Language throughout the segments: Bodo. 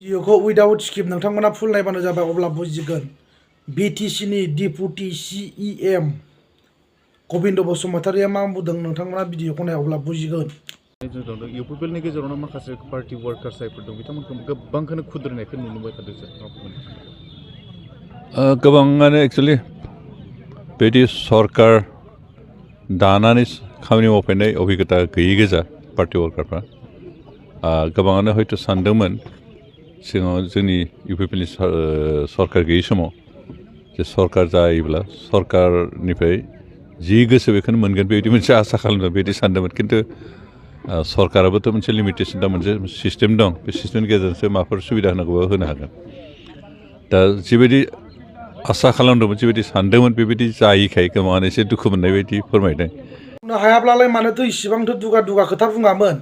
भिडिअखौ उइदाउट स्क्रिप्ट नोंथांमोना फुल नायबानो जाबाय अब्ला बुजिगोन। बिटिसिनि डिपुटि सिइएम गबिन्द बसुमतारिया मा बुंदों नोंथांमोना भिडिअखौ नाय अब्ला बुजिगोन। इउपिपिएलनि गेजेरावनो माखासे पार्टी वर्कार जायफोर दं बिथांमोनखौ गोबांखौनो खुद्रिनायखौ नुनो मोनबाय थादों सार। गोबाङानो एक्चुअलि बिदि सरकार दानानै खामानि मावफैनाय अभिज्ञता गैयि गोजा पार्टी वर्कारफ्रा गोबाङानो हयथ' सानदोंमोन सिगाङाव जोंनि इउपिपिएलनि सरकार गैयि समाव जे सरकार जायोब्ला सरकारनिफ्राय जि गोसो बेखौनो मोनगोन बेबायदि मोनसे आसा खालामदों बेबायदि सानदोंमोन। खिन्थु सरकाराबोथ' मोनसे लिमिटेसन दा मोनसे सिस्टेम दं, बे सिस्टेमनि गेजेरजोंसो माबाफोर सुबिदा होनांगौबा होनो हागोन। दा जिबायदि आसा खालामदोंमोन जिबायदि सानदोंमोन बेबायदि जायैखाय गोबाङानो एसे दुखु मोननाय बायदि फोरमायदों। बुंनो हायाब्लालाय मानोथो इसिबांथ' दुगा खोथा बुङामोन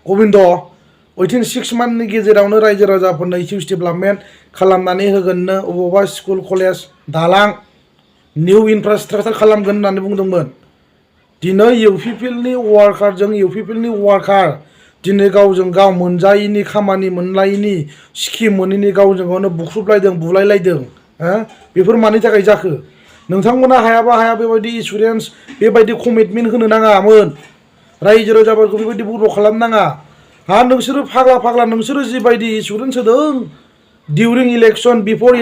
गबिन्द। 6 मान्थनि गेजेरावनो रायजो राजाफोरनो हिउज डेभेलपमेन्ट खालामनानै होगोननो, अबावबा स्कुल कलेज दालां निउ इनफ्रास्ट्राक्चार खालामगोन होननानै बुंदोंमोन। दिनै इउपिपिएलनि वार्कारजों इउपिपिएलनि वार्कार दिनै गावजों गाव मोनजायैनि खामानि मोनलायैनि स्किम मोनैनि गावजों गावनो बुख्रुबलायदों बुलायलायदों। बेफोर मानि थाखाय जाखो? नोंथांमोना हाया बेबायदि इन्सुरेन्स बेबायदि कमिटमेन्ट होनो नाङामोन। रायजो राजाफोरखौ बेबायदि बन्द' खालामनाङा। नोंसोरो फाग्ला नोंसोरो जिबायदि इन्सुरेन्स होदों डिउरिं इलेक्शन बिफर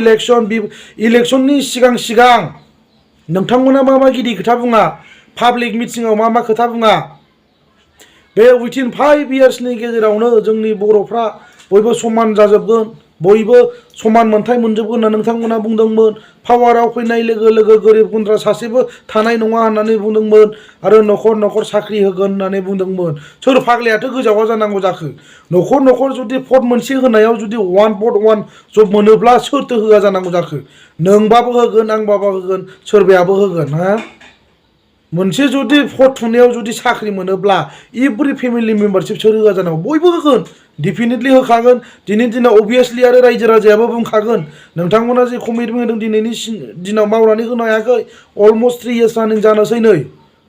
इलेक्शननि सिगां नोंथांमोना मा गिदिर खोथा बुङा, पाब्लिक मिटिङाव मा खोथा बुङा। बे उइथिन 5 इयार्सनि गेजेरावनो जोंनि बर'फ्रा बयबो समान जाजोबगोन, बयबो समान मोन्थाय मोनजोबगोन होनना नोंथांमोना बुंदोंमोन। पावाराव फैनाय लोगो लोगो गोरिब गुन्द्रा सासेबो थानाय नङा होननानै बुंदोंमोन आरो न'खर साख्रि होगोन होननानै बुंदोंमोन। सोर फाग्लायाथ' गोजावा जानांगौ जाखो? न'खर जुदि भट मोनसे होनायाव जुदि 1 जब मोनोब्ला सोरथो होआ जानांगौ जाखो? नोंबाबो होगोन, आंबाबो होगोन, सोरबायाबो होगोन। मोनसे जुदि भट थुनायाव जुदि साख्रि मोनोब्ला एभ्रि फेमिलि मेम्बारशिप सोर होआ जानांगौ? बयबो होगोन, डेफिनेटलि होखागोन। दिनैनि दिनाव अभियासलि आरो रायजो राजायाबो बुंखागोन। नोंथांमोना जे कमिटमेन्ट होदों दिनैनि दिनाव मावनानै होनो हायाखै। अलमस्ट 3 इयार्स रानिं जानोसै नै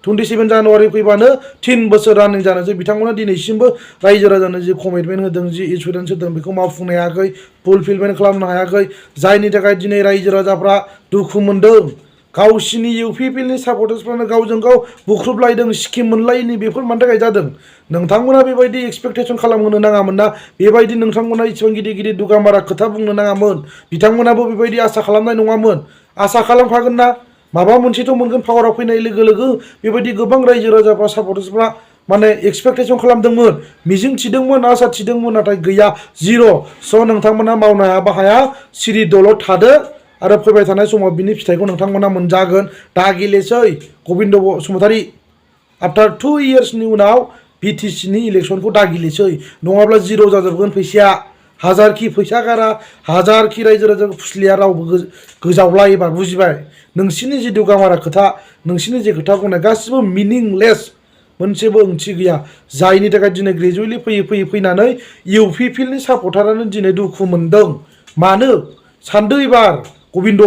27 जानुवारि फैबानो 3 बोसोर रानिं जानोसै। बिथांमोना दिनैसिमबो रायजो राजानो जि कमिटमेन्ट होदों, जि इन्सुरेन्स होदों बेखौ मावफुंनो हायाखै, फुलफिलमेन्ट खालामनो हायाखै। जायनि थाखाय दिनै रायजो राजाफ्रा दुखु मोनदों। गावसिनि इउपिपिएलनि सापर्टार्सफ्रानो गावजों गाव बुख्रुबलायदों, स्किम मोनलायैनि। बेफोर मानि थाखाय जादों? नोंथांमोना बेबायदि एक्सपेक्टेसन खालामहोनो नाङामोन ना। बेबायदि नोंथांमोना इसेबां गिदिर दुगामारा खोथा बुंनो नाङामोन। बिथांमोनाबो बेबायदि आसा खालामनाय नङामोन। आसा खालामखागोन ना माबा मोनसेथ' मोनगोन। पावाराव फैनाय लोगो लोगो बेबायदि गोबां रायजो राजाफ्रा सापर्टार्सफ्रा माने एक्सपेक्टेसन खालामदोंमोन, मिजिं थिदोंमोन, आसा थिदोंमोन, नाथाय गैया, जिर'। स' नोंथांमोना मावनो हाया सिरि दलद थादो आरो फैबाय थानाय समाव बिनि फिथाइखौ नोंथांमोना मोनजागोन। दा गेलेसै गबिन्द बसुमतारि। आफ्टार 2 इयार्सनि उनाव बिटिसिनि इलेक्शनखौ दा गेलेसै, नङाब्ला जिर' जाजोबगोन फैसाया। हाजारखि फैसा गारा, हाजारखि रायजो राजाखौ फुस्लिया, रावबो गोजावला एबार बुजिबाय? नोंसिनि जि दुगामारा खोथा, नोंसिनि जे खोथा बुंनाय गासिबो मिनिंलेस, मोनसेबो ओंथि गैया। जायनि थाखाय दिनै ग्रेजुवेटलि फैनानै इउपिपिएलनि सापर्टारानो दिनै दुखु मोनदों। मानो सानदो एबार गबिन्द?